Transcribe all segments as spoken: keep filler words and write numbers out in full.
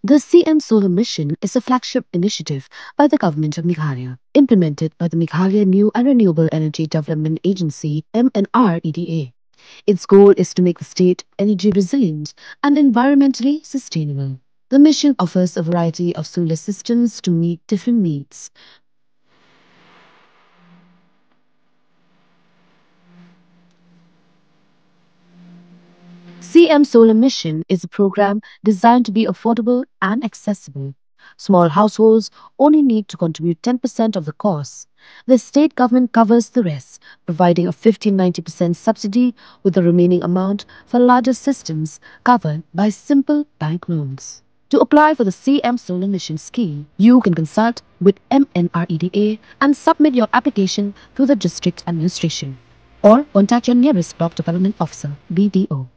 The C M Solar Mission is a flagship initiative by the Government of Meghalaya, implemented by the Meghalaya New and Renewable Energy Development Agency, M N R E D A. Its goal is to make the state energy resilient and environmentally sustainable. The mission offers a variety of solar systems to meet different needs. C M Solar Mission is a program designed to be affordable and accessible. Small households only need to contribute ten percent of the cost. The state government covers the rest, providing a fifty ninety percent subsidy, with the remaining amount for larger systems covered by simple bank loans. To apply for the C M Solar Mission scheme, you can consult with M N R E D A and submit your application to the district administration, or contact your nearest block development officer, B D O.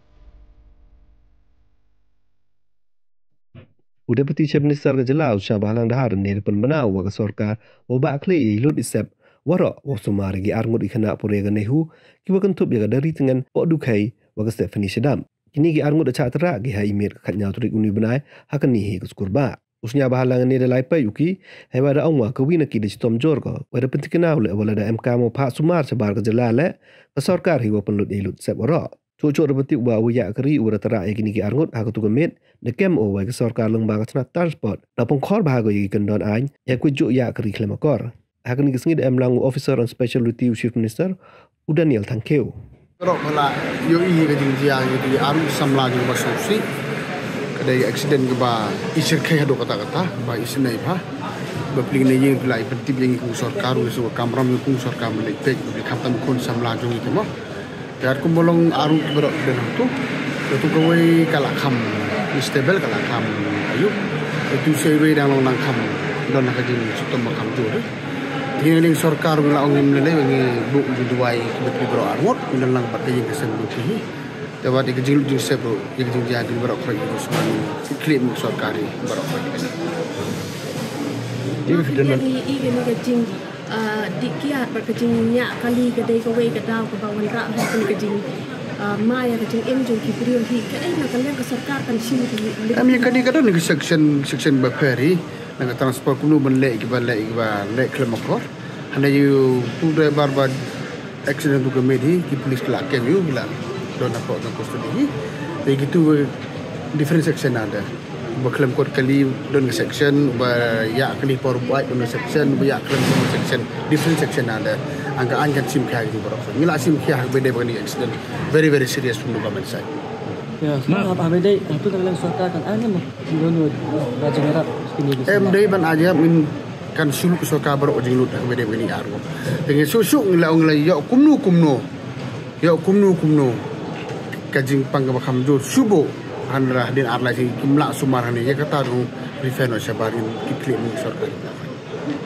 U Deputy Chief Minister ka jylla, u Sniawbhalang Dhar, u la pynbna u ba ka sorkar u ba khlieh lut i sep waroh, u sumar ïa ki arngut ki khynnah pule ka NEHU kiba kynthup ïa ka Dairy Tngen Pohdukhei wa ka Stephanie Shadap. Kine ki arngut da chah tyrah ki ha i miet ka khatnyaw tarik une u bnai ha kane hi ka skur bah. U Sniawbhalang ne da lai peit u ki, haba da ong wa ka wi na ki da chitom jur ko, wa da pyntikna u leh wa lada em kam u phah sumar shabar ka jylla leh, ka sorkar hi wa pynlut ïa lut sep waroh. Chuh chuh da pyntip u ba u ïa ka ri u wa da tyrah ïa kine ki arngut ha katu ka miet, da kem u wa ka sorkar lyngba ka chnat transport da pynkhor bha ko ïa ki kyndon aiñ ïa kwit juh ïa ka ri khlem akor. Ha kane ka sngi da em lang u Officer on Special Duty u Chief Minister, u Daniel Thangkhiew. Baroh ba la ïohi ka jingjia ïa ki arngut samla jong ba sngewsih. Ka dei accident kaba i syrkhei haduh katta katta, ba i sngewsih bha. Ba pli ne ïing phi la i pyntip ïa ngi kum sorkar, u sngewbha kamram ïa kum sorkar ban leit peit, ba pli khamtam khun samla jong ngi te mo. Te kum ba long arngut baroh ki don hangtu. Katu kawei ka la kham stable, ka la kham aiu. Katu sa iwei dang long dang kham don ha ka jingshitom ba kham jur. Te ngi na sorkar ngi la ong ngim lei lei, ngi buh jingduwai kiba pli baroh arngut, ngi don lang bad ka ïing ka sem ruh ki hi. Te wat ïa ka jinglut jingsep ruh, ïa ka jingjia jong baroh khroit, ngi sngewbha ngi kit khlieh mynta sorkar hi baroh khroit. Ïa ka jing, ah, dih kiad bad ka jingñiah kali ka dei kawei ka daw kaba wanrah ha kane ka jing, ah, ma ïa ka jingim jong ki briew hi. Kaei na ka liang ka sorkar kan shim ki? Em, ïa kane ka don ka section, section bapher hi. Na ka transport kumno ban leh kiba leh kiba leh khlem akor. Hynrei ïa u driver ba accident tu ka miet hi, ki police ki la kem ïa u, ki la don hapoh ka custody hi. Te kitu different section ada. Ba khlem kot kali don ka section, ba ïa kali por buat don ka section, ba ïa khlem don ka section, different section ada. Ang ka aiñ kan shim khia ki baroh. Ngi la shim khia ha kaba dei ba kane accident very, very serious from the government side. Ya, sma haba dei, tu tang lang sorkar kan aiñ mo. Ngi don ba jingïarap kine ki. Em, dei ban aiñ, min kan shu lut sorkar baroh jinglut ha kaba dei ba kane arngut. Te ngi shu shu ngi la ong la ïoh kumno kumno. Ïoh kumno kumno ka jingpang kaba kham jur shu buh. Hynrei hadien ar lai sngi kim lah sumar hangne, ïa kata ruh refer noh shabar, ngi kit khlieh mynta sorkar.